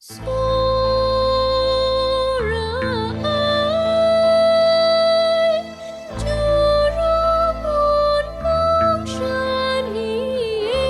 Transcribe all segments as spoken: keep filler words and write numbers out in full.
Tsawra ai, Juru ngun mung sha ni e.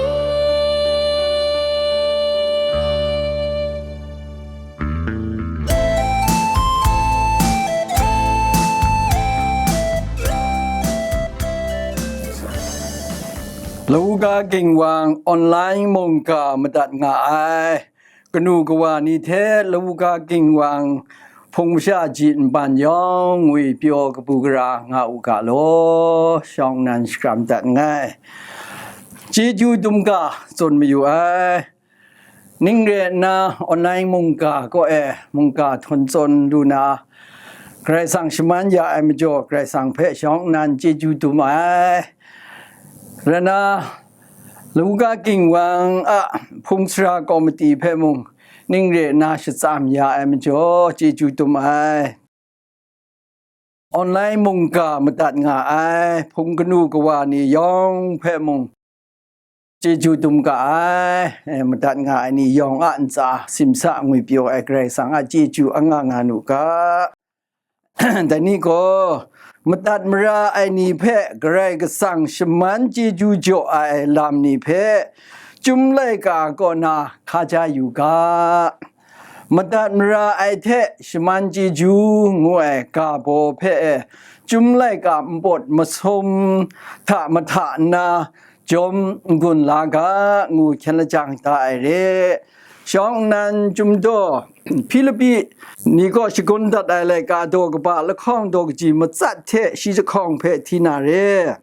Lawuga Ginwang online mungga madat nga ai. Kanu kawa ni hte Lawuga Ginwang hpung masha ji nban yawng ngwi pyaw kabu gara nga u ga law, shawng nnan shakram dat nngai. Chyeju dum ga tsun mayu ai. Ning re nna, online mungga kaw e mungga htawn tsawn lu na, Karai Kasang shaman ya ai majaw, Karai Kasang hpe shawng nnan chyeju dum ai. Rai nna, Lawuga Ginwang a hpung sara kawmiti hpe mung ning re nna shatsam ya ai majaw, chyeju dum ai. Online mungga madat nga ai hpung kanu kawa ni yawng hpe mung chyeju dum ga ai, eh, madat nga ai ni yawng a ntsa simsa ngwi pyaw ai Karai Kasang a chyeju anga nga nu ga. Dai ni gaw, madat mara ai ni hpe Karai Kasang shaman chyeju jaw ai lam ni hpe, Chyum laika kaw na hkaja yu ga. Madat mara ai hte shaman chyeju ngu ai ga baw hpe e, Chyum laika npawt masum hta mahta nna jawm n-gun la ga, ngu hkyen lajang da ai re. Shawng nnan Chyum daw Hpilipi ni kaw shagun dat ai laika daw kaba lahkawng daw kaji matsat hte shi jahkawng hpe hti na re.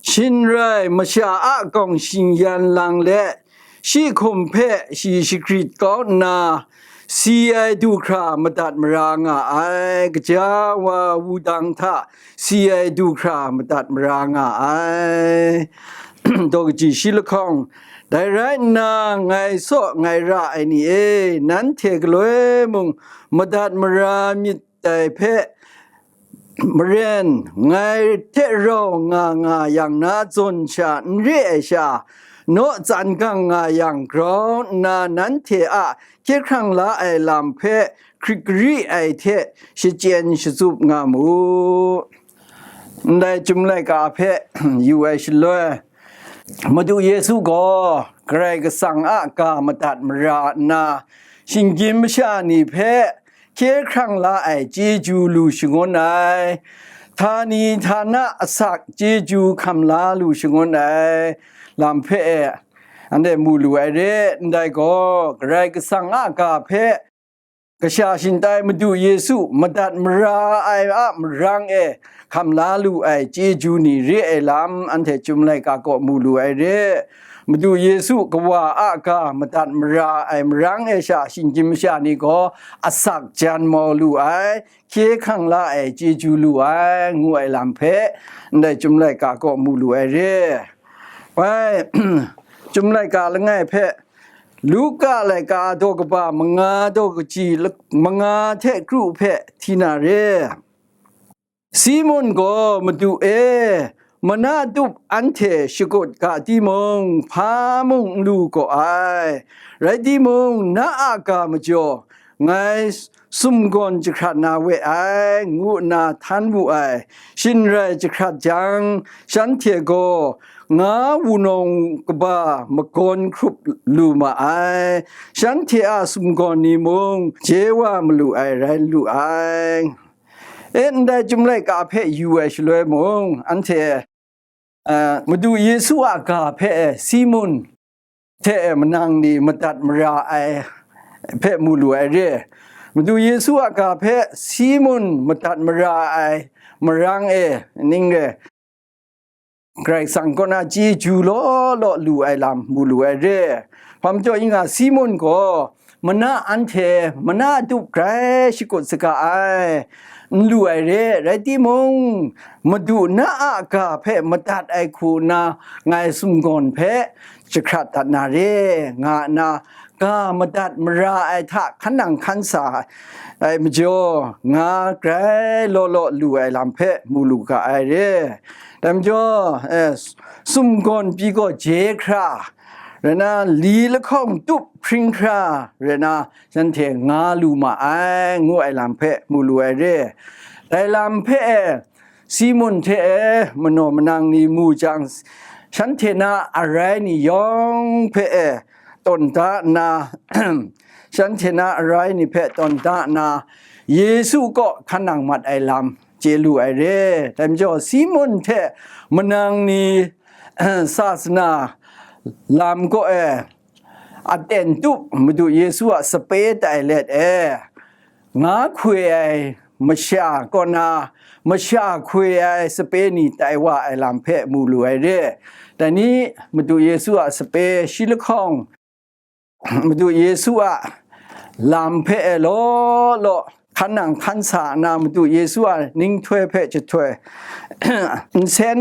Shin rai masha a gawng shingyan lang let, shi hkum hpe shi shagrit kau nna, si ai du hkra madat mara nga ai, gaja wa wudang hta si ai du hkra madat mara nga ai. Daw kaji shi lahkawng, dai rai nna, ngai saw ngai ra ai ni e, nanhte galoi mung madat mara myit dai hpe maren, ngai hte rau nga nga yang na zawn sha n re ai sha, naw tsan gang nga yang grau nna nanhte a hkye hkrang la ai lam hpe hkrit gari ai hte shachyen shatsup nga mu. Ndai Chyum laika hpe yu ai shaloi, Madu Yesu gaw Karai Kasang a ga madat mara nna, shinggyim masha ni hpe hkye hkrang la ai chyeju lu shangun ai, htani htana asak chyeju hkam la lu shangun ai lam hpe e, anhte mu lu ai re. Ndai gaw, Karai Kasang a ga hpe kasha shingtai Madu Yesu madat mara ai a marang e hkam la lu ai chyeju ni re ai lam, anhte Chyum laika kaw mu lu ai re. Madu Yesu kawa a ga madat mara ai marang e sha shinggyim masha ni gaw asak jan mau lu ai, hkye hkrang la ai chyeju lu ai, ngu ai lam hpe ndai Chyum laika kaw mu lu ai re. Bai, Chyum laika langai hpe, Luka laika daw kaba manga daw kaji la-, manga hte kru hpe hti na re. Simun gaw, Madu e, mana tup anhte shakut ga timung, hpa mung n lu gaw ai. Rai timung, na a ga majaw, ngai sumgawn jahkrat na we ai, ngu nna htan wu ai. Shin rai jahkrat jang, shanhte gaw nga wunawng kaba magawn hkrup lu ma ai. Shanhte a sumgawn ni mung je wa malu ai rai lu ai. E, ndai Chyum laika hpe yu ai shaloi mung, anhte, a, Madu Yesu a ga hpe e Simun hte e manang ni madat mara ai hpe mu lu ai re. Madu Yesu a ga hpe Simun madat mara ai marang e, ning re, Karai Kasang kaw na chyeju law law lu ai lam mu lu ai re. Hpa majaw, ing a, Simun gaw mana anhte mana tup grai shakut saga ai, n lu ai re. Rai timung, Madu na a ga hpe madat ai hku nna ngai sumgawn hpe jahkrat dat na re, nga nna ga madat mara ai hta hkan nang hkan sa ai majaw, nga grai law law lu ai lam hpe mu lu ga ai re. Dai majaw, eh, sumgawn pyi gaw je hkra, rai na, li lahkawng tup hpring hkra rai na, shanhte nga lu ma ai, ngu ai lam hpe mu lu ai re. Dai lam hpe e, Simun hte e manaw manang ni mu jang, shanhte na arai ni yawng hpe e tawn da nna, shanhte na arai ni hpe tawn da nna, Yesu kaw hkan nang mat ai lam chye lu ai re. Dai majaw, Simun hte manang ni sasana lam kaw e aten tup Madu Yesu a sape tai let e, nga hkoi ai masha kaw na, masha hkoi ai sape ni tai wa ai lam hpe mu lu ai re. Dai ni, Madu Yesu a sape shi lahkawng, Madu Yesu a lam hpe e law law hkan nang hkan sa nna, Madu Yesu a ninghtoi hpe jahtoi, nsen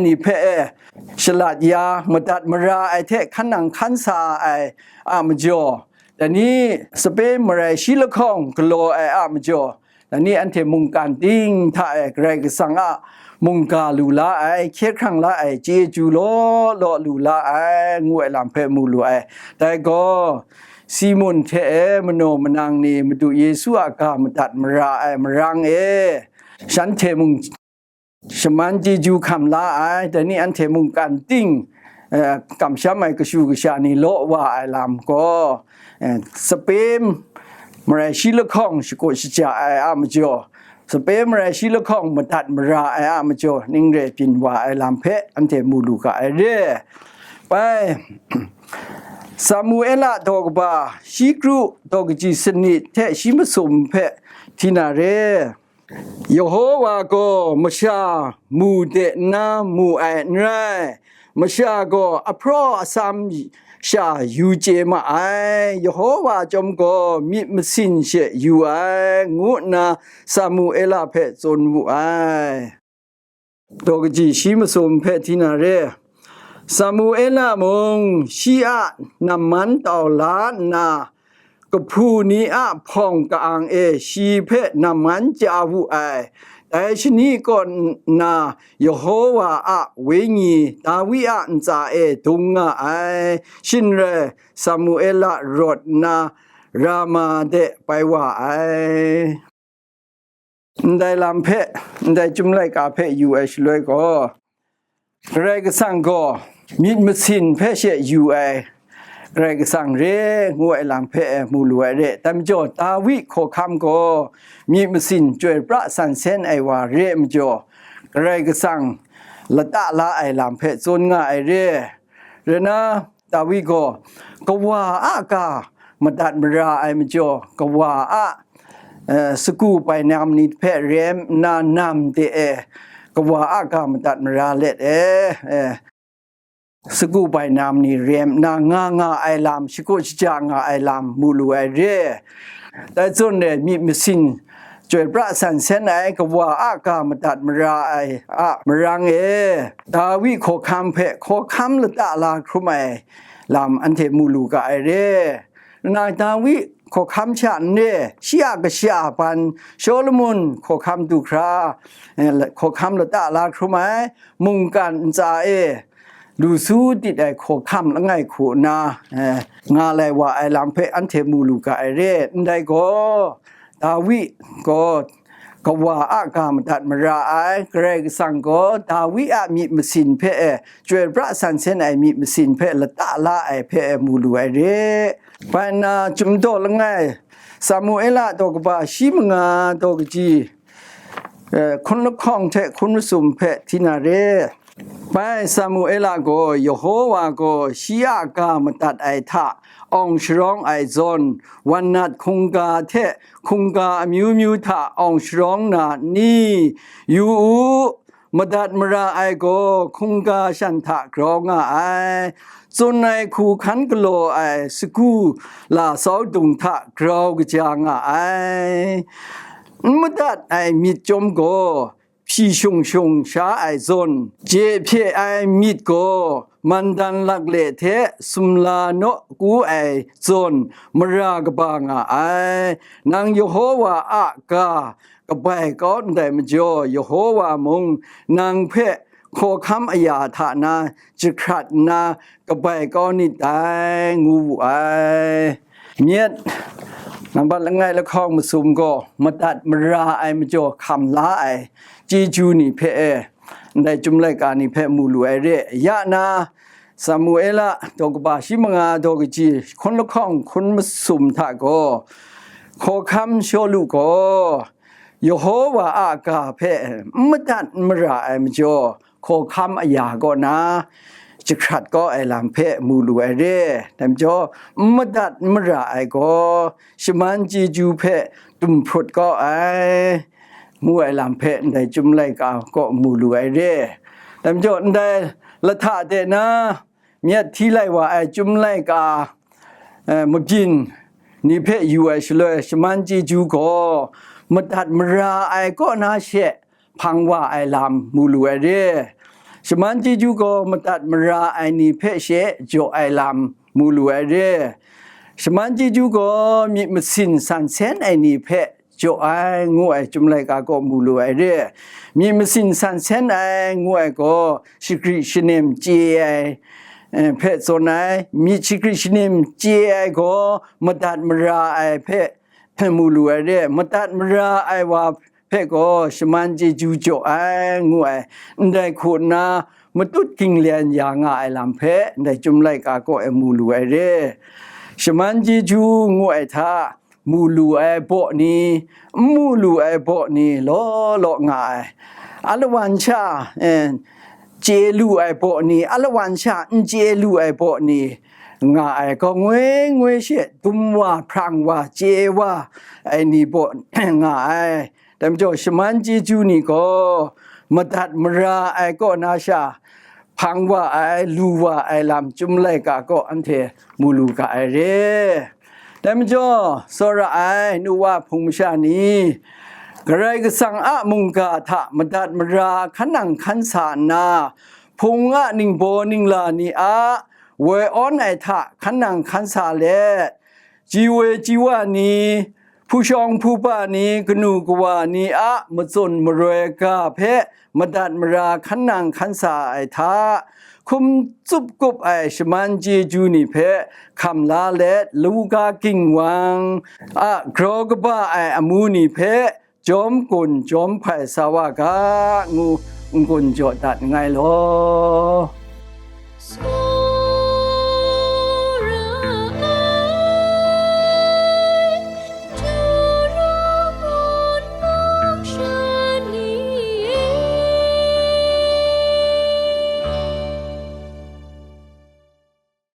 ni hpe e shalat ya, madat mara ai hte hkan nang hkan sa ai a majaw, dai ni, sape marai shi lahkawng galaw ai a majaw, dai ni, anhte mungkan ting hta e Karai Kasang a mungga lu la ai, hkye hkrang la ai chyeju law law lu la ai, ngu ai lam hpe mu lu ai. Dai gaw, Simun hte e manaw manang ni Madu Yesu a ga madat mara ai marang e, shanhte mung shaman chyeju hkam la ai, dai ni, anhte mungkan ting, eh, kamsham ai kashu kasha ni law wa ai lam gaw, eh, sape marai shi lahkawng shakut shaja ai a majaw, sape marai shi lahkawng madat mara ai a majaw, ning rai byin wa ai lam hpe anhte mu lu ga ai re. Bai, Samuela daw kaba shi kru daw kaji sanit hte shi masum hpe hti na re. Yehowa gaw masha mu de nna mu ai n rai, masha gaw ahpraw asam sha yu chye ma ai, Yehowa chyawm gaw myit masin she yu ai, ngu nna Samuela hpe tsun wu ai. Daw kaji shi masum hpe hti na re. Samuela mung shi a namman tau la nna, kahpu ni a hpawng ka-ang e shi hpe namman chya wu ai. Dai shani kaw na Yehowa a Wenyi Dawi a ntsa e dung nga ai. Shing rai Samuela rawt nna Rama de bai wa ai. Ndai lam hpe, ndai Chyum laika hpe yu ai shaloi gaw, Karai Kasang gaw myit masin hpe she yu ai Karai Kasang re ngu ai lam hpe mu lu ai re. Dai majaw, Dawi hkawhkam gaw myit masin chyoi pra san sen ai wa re ai majaw, Karai Kasang lata la ai lam hpe tsun nga ai re. Rai na, Dawi gaw kawa a ga madat mara ai majaw, kawa a, eh, sagu bainam ni hpe rem nna nam de e, kawa a ga madat mara let e, eh, sagu bainam ni rem nna nga nga ai lam, shakut shaja nga ai lam mu lu ai re. Dai zawn e, myit masin chyoi pra san sen ai kawa a ga madat mara ai a marang e, Dawi hkawhkam hpe hkawhkam lata la hkrum ai lam anhte mu lu ga ai re. Nna Dawi hkawhkam hta n re, shi a kasha ban Shawlumon hkawhkam du hkra, eh, hkawhkam lata la hkrum ai, mungkan ntsa e lu su tit ai hkawhkam langai hku nna, eh, nga lai wa ai lam hpe anhte mu lu ga ai re. Ndai gaw, Dawi gaw kawa a ga madat mara ai, Karai Kasang gaw Dawi a myit masin hpe e, chyoi pra san sen ai myit masin hpe lata la ai hpe e mu lu ai re. Bai nna, Chyum daw langai, Samuela daw kaba shi manga daw kaji, eh, hkun lahkawng hte hkun masum hpe hti na re. Bai Samuela gaw Yehowa gaw shi a ga madat ai hta awng sharawng ai zawn, wan nat hkungga hte hkungga amyu myu hta awng sharawng na n ni? Yu u, madat mara ai gaw hkungga shan hta grau nga ai, tsun ai hku hkan galaw ai sagu la sau dung hta grau kaja nga ai. N madat ai myit chyawm gaw hpyi shung shung sha ai zawn, je hpye ai myit gaw mandan lakle hte sumla naw ku ai zawn, mara kaba nga ai. Nang Yehowa a ga kabai kau ndai majaw, Yehowa mung nang hpe hkawhkam aya hta na jahkrat nna kabai kau nit dai, ngu wu ai. Myit nambat langai lahkawng masum gaw madat mara ai majaw hkam la ai chyeju ni hpe e, ndai Chyum laika ni hpe mu lu ai re. Ya na, Samuela daw kaba shi manga daw kaji hkun lahkawng hkun masum hta gaw, hkawhkam Shawlu gaw Yehova a ga hpe n madat n mara ai majaw, hkawhkam aya kaw na jahkrat kau ai lam hpe mu lu ai re. Dai majaw, n madat n mara ai gaw, shaman chyeju hpe dumhprut kau ai, ngu ai lam hpe ndai Chyum laika kaw mu lu ai re. Dai majaw, ndai lahta de na myit hti lai wa ai Chyum laika, eh, mabyin ni hpe yu ai shaloi, shaman chyeju gaw madat mara ai kaw na she hpang wa ai lam mu lu ai re. Shaman chyeju gaw madat mara ai ni hpe she jaw ai lam mu lu ai re. Shaman chyeju gaw myit masin san sen ai ni hpe jaw ai, ngu ai Chyum laika gaw mu lu ai re. Myit masin san sen ai, ngu ai gaw, shagri shanem chye ai, eh, hpe tsun ai. Myit shagri shanem chye ai gaw, madat mara ai hpe mu lu ai re. Madat mara ai wa hpe gaw, shaman chyeju jaw ai, ngu ai, ndai hku nna matut ginglyan ya nga ai lam hpe, ndai Chyum laika kaw e mu lu ai re. Shaman chyeju ngu ai hta, mu lu ai baw ni, n mu lu ai baw ni law law nga ai. Alawan sha, eh, chye lu ai baw ni, alawan sha n chye lu ai baw ni nga ai. Gaw ngoi ngoi she dum wa, hprang wa, chye wa ai ni baw nga ai. Dai majaw, shaman chyeju ni gaw madat mara ai kaw na sha, hpang wa ai, lu wa ai lam Chyum laika kaw anhte mu lu ga ai re. Dai majaw, tsawra ai nu wa hpung masha ni, Karai Kasang a mungga hta madat mara hkan nang hkan sa nna, hpung a ningbaw ningla ni a woi awn ai hta hkan nang hkan sa let, ji woi ji wa ni, hpu shawng hpu ba ni, kanu kawa ni a matsun maroi ga hpe madat mara hkan nang hkan sa ai hta, hkum tsup kup ai shaman chyeju ni hpe hkam la let, Luka Ginwang a grau kaba ai amu ni hpe jawm gun jawm hpai sa wa ga, ngu n-gun jaw dat nngai law.